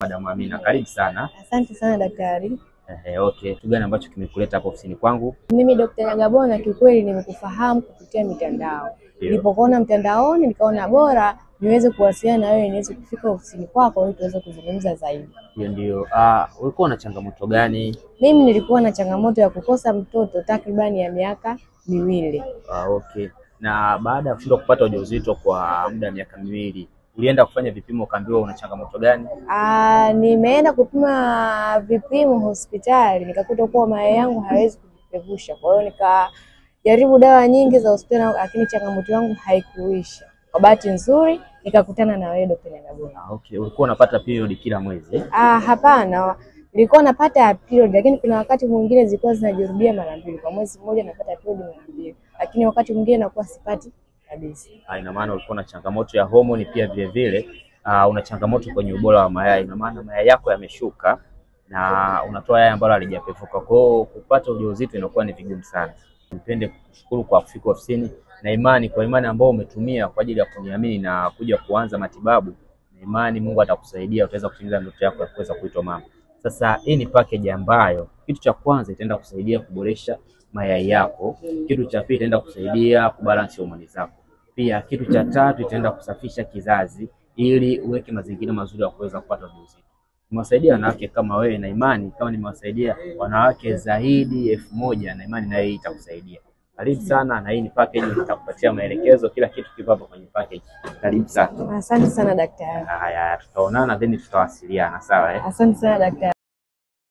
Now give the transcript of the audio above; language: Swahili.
Madam Amina, karibu sana. Asante sana daktari. Okay, kitu gani ambacho kimekuleta hapa ofisini kwangu? Mimi Dr. Nyagabona kiukweli nimekufahamu kupitia mitandao. Nilipokuona mtandaoni nikaona bora niweze kuwasiliana na wewe, niweze kufika ofisini kwako ili tuweze kuzungumza zaidi. Ndio, ndio. Ulikuwa na changamoto gani? Mimi nilikuwa na changamoto ya kukosa mtoto takribani ya miaka 2. Okay. Na baada ya kushindwa kupata ujauzito kwa muda wa miaka 2, ulienda kufanya vipimo ukaambiwa una changamoto gani? Nimeenda kupima vipimo hospitali nikakuta kuwa mayai yangu hayawezi kujipevusha. Kwa hiyo nikajaribu dawa nyingi za hospitali lakini changamoto yangu haikuisha. Kwa bahati nzuri nikakutana na wewe Dr. Nyagabona. Okay, ulikuwa unapata period kila mwezi? Hapana. Nilikuwa napata period lakini kuna wakati mwingine zilikuwa zinajirudia mara 2. Kwa mwezi mmoja napata period mara 2. Lakini wakati mwingine nakuwa sipati kabisa. Ina maana ulikuwa na changamoto ya homoni pia vile vile, una changamoto kwenye ubora wa mayai. Ina maana mayai yako yameshuka na unatoa yai ambalo halijapevuka. Kwa hiyo kupata ujauzito inakuwa ni vigumu sana. Nipende kukushukuru kwa kufika ofisini na imani, kwa imani ambayo umetumia kwa ajili ya kuniamini na kuja kuanza matibabu, na imani Mungu atakusaidia utaweza kutimiza ndoto yako ya kuweza kuitwa mama. Sasa hii ni package ambayo kitu cha kwanza itaenda kusaidia kuboresha mayai yako, kitu cha pili itaenda kusaidia kubalance homoni zako. Pia kitu cha tatu itaenda kusafisha kizazi ili uweke mazingira mazuri ya kuweza kupata ujauzito. Nimewasaidia wanawake kama wewe na imani kama nimewasaidia wanawake zaidi 1000 na imani nayo hii itakusaidia. Karibu sana, na hii ni package, nitakupatia maelekezo, kila kitu kipo hapo kwenye package. Karibu sana. Asante sana daktari. Haya, tutaonana then tutawasiliana, sawa eh? Asante sana daktari.